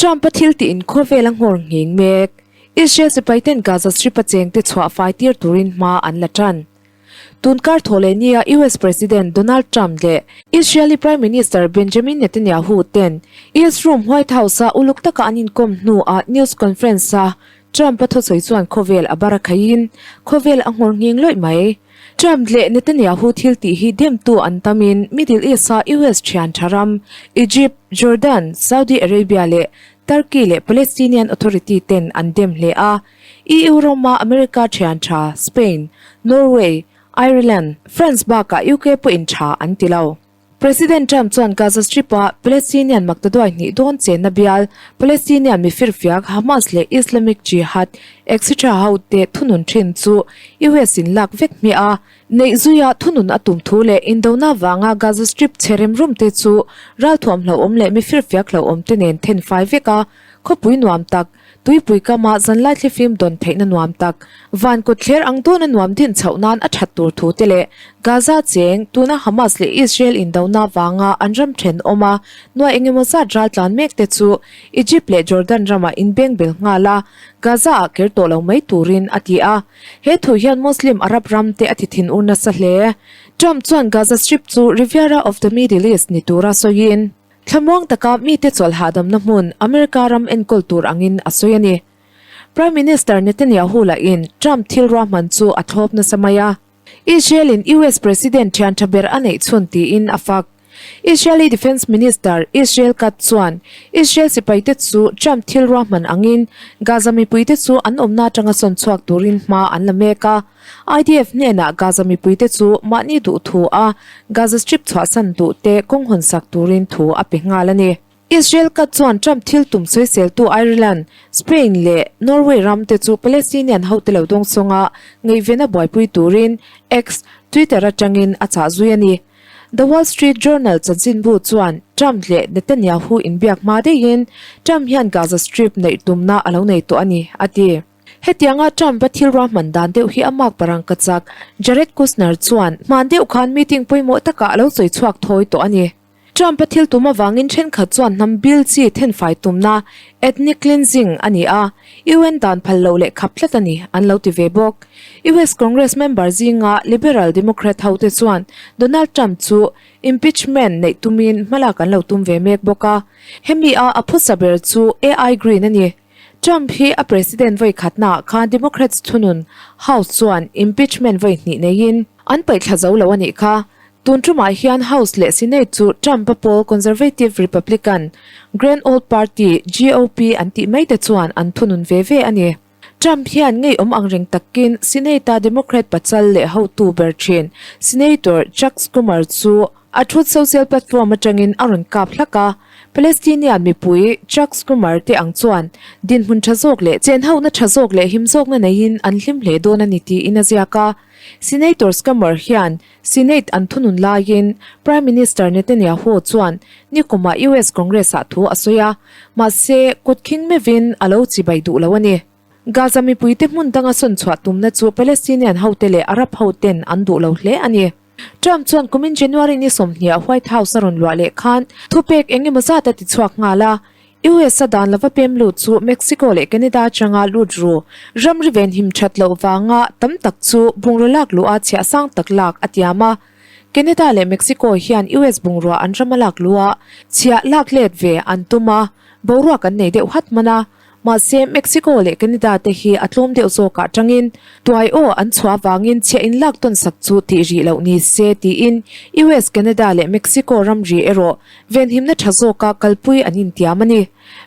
Trump-a thil tiin khawvel a nghawr nghing mek. Israel sipaiten Gaza Strip-a chengte chhuah fai tir turin hma an la tan. Tun kar thaw leh nia US President Donald Trump leh Israeli Prime Minister Benjamin Netanyahu ten East Room White House-a uluk taka an inkawm hnuah news conference-a Trump-a thusawi chuan khawvel a bar a khaiin khawvel a nghawr nghing lawih mai. Trump leh Netanyahu thil tih hi demtu an tamin Middle East-a US thian tha ram Egypt, Jordan, Saudi Arabia leh Turkey leh Palestinian Authority ten an dem hle a. EU rama America thian tha Spain, Norway, Ireland, France bakah UK pawhin tha an ti lo. President Trump chuan Gaza Strip-a Palestinian maktaduai hnih dawn chenna bial, Palestinian mifirfiak Hamas leh Islamic Jihad etc ho te thunun thin chu US in lak vek hmiah a, neih zuia thunun a tum thu leh indona vanga Gaza Strip chhe remrum te chu ralthuam hlauhawm leh mifirfiak hlauhawm te nen then fai vek a, khawpui nuam tak Tuipui kama zanlai thlifim dawn theihna nuam tak, van kut thler ang dawna nuam din chhoh nan a that tur thu te leh Gaza cheng, tuna Hamas leh Israel indona vanga an ram thenawm a nuai engemaw zat ral tlan mek te chu Egypt leh Jordan ramah inbeng bel nghal a, Gaza ah ker tawh lo mai turin a ti a. He thu hian Muslim Arab ram te a ti thin ur nasa hle. Trump chuan Gaza Strip chu Riviera of the Middle East ni tura sawiin, Thlamuang taka mite chawlh hahdamna hmun America ram enkawl tur angin a sawi a ni. Prime Minister Netanyahu lahin Trump thil ruahman chu a thlawp nasa mai a. Israel-in US President thian tha ber a neih chhun tiin a fak. Israeli Defence Minister Israel Katz chuan Israel sipaite chu Trump thil ruahman angin Gaza mipuite chu an awmna atanga sawn chhuak turin hma an la mek a. IDF hnenah Gaza mipuite chu mahni duh thu a Gaza Strip chhuahsan duh te kawng hawn sak turin thu a pe nghal a ni. Israel kat chuan Trump thil tum sawiseltu Ireland, Spain leh Norway ram te chu Palestinian hote lo dawng sawnga ngaihvena buaipui turin X, Twitter, atangin a chah zui a ni. The Wall Street Journal chanchinbu chuan Trump leh Netanyahu inbiak hma deihin Trump hian Gaza Strip neih tumna a lo nei tawh a ni, a ti. Hetianga Trump-a thil ruahman dan deuh hi a mak parang ka chak, Jared Kushner chuan hman deuh khan meeting pawimawh takah a lo sawi chhuak thawi tawh a ni. Trump-a thil tum avangin thenkhat chuan hnam bil chi thenfai tumna, ethnic cleansing, a ni a, UN dan phal loh leh khap tlat a ni, an lo ti ve bawk. US Congress member zinga Liberal Democrat hote chuan Donald Trump chu impeachment neih tumin hmalak an lo tum ve mek bawk a, hemi a a phusa ber chu AI Green a ni. Trump hi a president vawi khatnaah khan Democrats thunun House chuan impeachment vawi hnih neiin an paihthla zo lo a nih kha. Tun tumah hian House leh Senate chu Trump-a pawl Conservative Republican, Grand Old Party, GOP, an tih mai te chuan an thunun ve ve a ni. Trump hian ngeiawm angreng takin Senate-a Democrat pachal leh hotu ber thin Senator Chuck Schumer chu A Truth Social platform atangin a rawn kap hlak a, Palestinian mipui Chuck Schumer te ang chuan dinhmun tha zawk leh chenhauhna tha zawk leh him zawkna neiin an hlim hle dawn a ni tiin a ziak a. Senator Schumer hian Senate an thunun laiin Prime Minister Netanyahu chuan nikumah US Congress-ah thu a sawi a, mahse kutkhing meuhin a lo chibai duh lo a ni. Gaza mipuite hmun danga sawn chhuah tumna chu Palestinian hote leh Arab hoten an duh lo hle a ni. Trump chuan kumin January ni sawmhniah White House a rawn luah leh khan thupek eng emaw zat a ti chhuak nghal a, US a dan lova pem lut chu Mexico leh Canada atanga lut ru ramri venhim that loh vanga tam tak chu bungraw lak luh a chhiah sang tak lak a tiam a. Canada leh Mexico hian US bungrua an rama lak luh a chhiah lak let ve an tum a, boruak an nei deuh hat hman a. Mahse, Mexico leh Canada te hi a tlawm deuh zawkah tangin tuai aw an chhuah avangin chhiah inlak tawn sak chu tih rih loh ni se tiin US, Canada leh Mexico ramri erawh venhimna tha zawka kalpui an intiam a ni.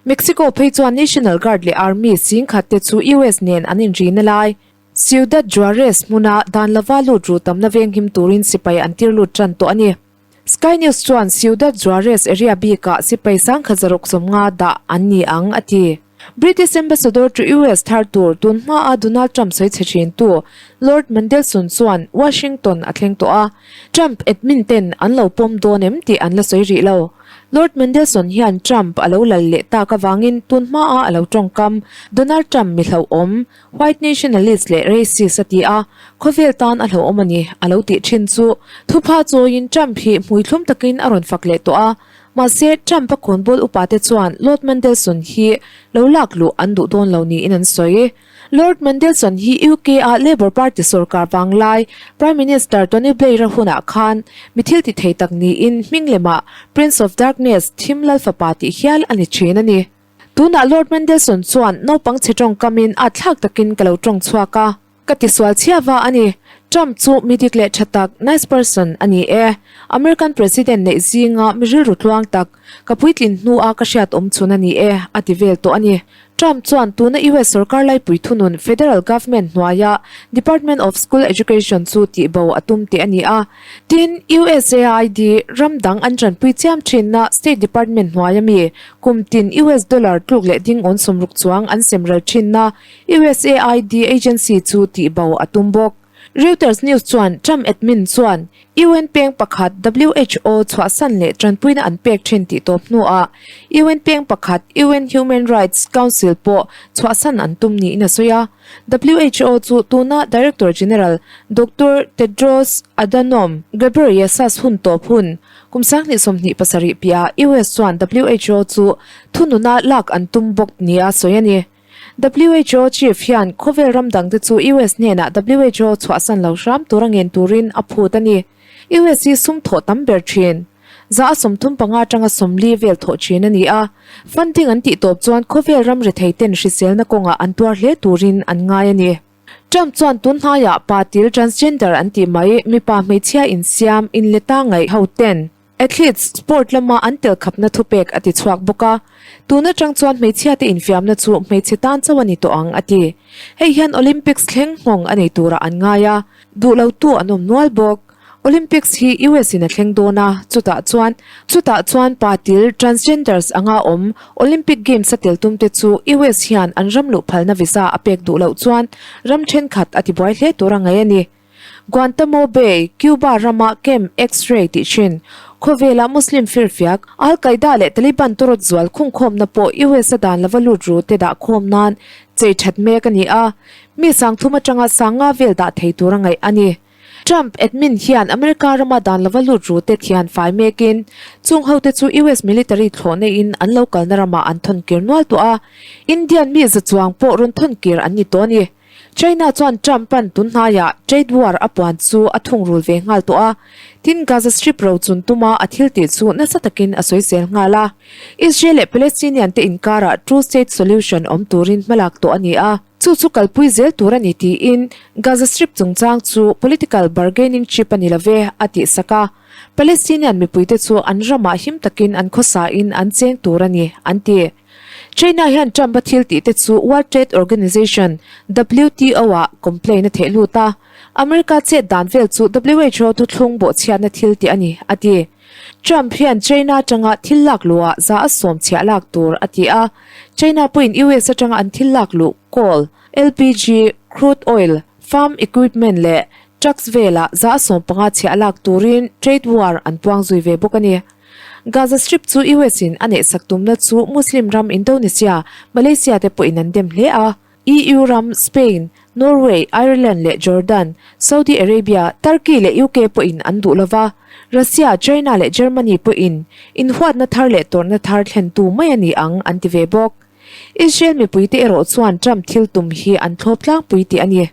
Mexico phei chuan National Guard leh Army singkhat te chu US nen an inrina lai Ciudad Juarez hmuna dan lova lut ru tamna venghim turin sipai an tir lut tan tawh a ni. Sky News chuan Ciudad Juarez area bikah sipai sangkhat zaruk sawmnga dah an ni ang a ti. British Ambassador to US thar tur tun hmaa Donald Trump sawi chhe thintu Lord Mandelson chuan Washington a thleng tawh a, Trump admin ten an lo pawm dawn em tih an la sawi rih lo. Lord Mandelson hian Trump a lo lal leh tak avangin tun hmaa a lo tawngkam Donald Trump mi hlauhawm White nationalist leh racist a ti a, khawvel tan a hlauhawm a ni, a lo tih thin chu. Thupha chawiin Trump hi hmuithlum takin a rawn fak leh tawh a. Mahse, Trump-a khawnbawl upate chuan Lord Mandelson hi lo lak luh an duh dawn lo niin an sawi. Lord Mandelson hi UK-a Labour Party sorkar vanglai Prime Minister Tony Blair-a hunah khan mi thil ti thei tak niin hming lemah Prince of Darkness, Thim Lal Fapa tih hial a ni thin a ni. Tunah Lord Mandelson chuan naupang chhe tawngkamin at thlak takin ka lo tawng chhuak a. Ka tisual chhiava a ni. Trump chu mi dik leh tha tak, nice person, a ni e. American President neih zinga mi rilru tluang tak, ka puitlin hnua ka hriat awm chhun a ni e, a ti vel tawh a ni. Trump chuan tuna US sorkar laipui thunun federal government hnuaia Department of School Education chu tihbo a tum tih a ni a. Tin, USAID ram dang an tanpui chiam thinna State Department hnuaia mi kum tin US dollar tluk leh ding awn sawmruk chuang an semral thinna USAID agency chu tihbo a tum bawk. Reuters News chuan Trump admin chuan UN peng pakhat WHO chhuahsan leh tanpuina an pek thin tih tawp hnuah UN peng pakhat UN Human Rights Council pawh chhuahsan an tum niin a sawi a. WHO chu tuna Director General Doctor Tedros Adhanom Ghebreyesus hun tawp hun kum 2027 piahah US chuan WHO chu thununa lak an tum bawk nia sawi a ni. WHO chief hian khawvel ram dangte chu US hnenah WHO chhuahsan lo hram tura ngen turin a phut a ni. US hi sum thawh tam ber thin. Za a 35 atanga 40 vel thawh thin a ni a. Funding an tih tawp chuan khawvel ram rethei ten hriselna kawngah an tuar hle turin an ngai a ni. Trump chuan tun hnaiah pa til transgender an tih mai mipa hmeichhia insiam inleta ngaih ho ten Athletes sport lama an tel khapna thupek a ti chhuak bawk a, tun atang chuan hmeichhiate infiamna chu hmeichhe tan chauh a ni tawh ang a ti. Hei hian Olympics thleng nghawng a nei turah an ngai a, duh lotu an awm nual bawk. Olympics hi US in a thleng dawn a, chutah chuan chutah chuan pa til transgenders anga awm Olympic Games a tel tumte chu US hian an ram luh phalna visa a pek duh loh chuan ram thenkhat a tibuai hle tur a ngaih a ni. Guantamo Bay, Cuba rama Camp X-ray tih thin. Khawvela Muslim firfiak, Al Qaeda leh Taliban tawrawt zual khungkhawmna pawh US a dan lova lut ru te dah khawm nan chei that mek a ni a, mi sangthum atanga sanga vel dah thei tura ngaih a ni. Trump admin hian America rama dan lova lut ru te thian fai mekin chung hote chu US military thlawh neiin an lo kalna ramah an thawn kir nual tawh a, Indian mi za chuang pawh rawn thawn kir an ni tawh a ni. China chuan Trump-a'n tunhnaiah trade war a puan chu a thungrul ve nghal tawh a, tin Gaza Strip ro chun tuma a thil tih chu nasa takin a sawisel nghal a. Israel leh Palestinian te inkarah two state solution awm turin hmalak tawh a ni a, chu chu kalpui zel tur a ni tiin Gaza Strip chungchang chu political bargaining chip a ni lo ve a tihsak a. Palestinian mipuite chu an ramah him takin an khawsain an cheng tur a ni, an ti. China hian Trump-a thil tih te chu World Trade Organization, WTO, ah complain a theh lut a, America chet dan vel chu WHO thuthlung bawhchhiatna thil tih a ni, a ti. Trump hian China atanga thil lak luhah za a sawm chhiah lak tur a ti a, China pawhin US atanga an thil lak luh coal, LPG, crude oil, farm equipment leh trucks velah za a 15 chhiah lak turin trade war an puang zui ve bawk a ni. Gaza Strip chu US in a neihsak tumna chu Muslim ram Indonesia, Malaysia te pawhin an dem hle a. EU ram Spain, Norway, Ireland leh Jordan, Saudi Arabia, Turkey leh UK pawhin an duh lo va. Russia, China leh Germany pawhin inhuatna thar leh tawrhna thar thlentu mai a ni ang an ti ve bawk. Israel mipuite erawh chuan Trump thil tum hi an thlawp tlangpui tih a ni.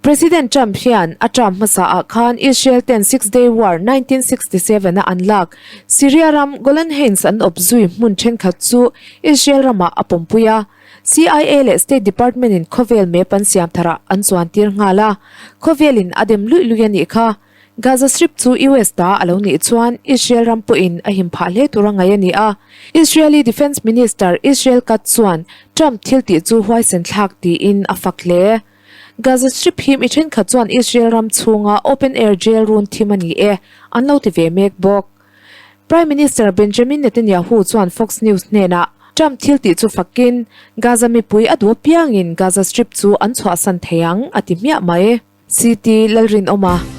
President Trump hian a term hmasa ah khan Israel ten Six Day War 1967 a an lak Syria ram Golan Heights an awp zui hmun thenkhat chu Israel ramah a pawmpui a. CIA leh State Department in khawvel map an siam tharah an chuan tir nghal a, khawvel in a dem luih luih a nih kha. Gaza Strip chu US ta a lo nih chuan Israel ram pawhin a him phah hle tura ngaih a ni a. Israeli Defence Minister Israel Katz chuan Trump thil tih chu huaisen thlak tiin a fak hle. Gaza Strip hi mi thenkhat chuan Israel ram chhunga open air jail run thim a ni e, an lo ti ve mek bawk. Prime Minister Benjamin Netanyahu chuan Fox News hnenah Trump thil tih chu fakin, Gaza mipui a duh apiangin Gaza Strip chu an chhuahsan thei ang, a ti hmiah mai. CT Lalrinawma.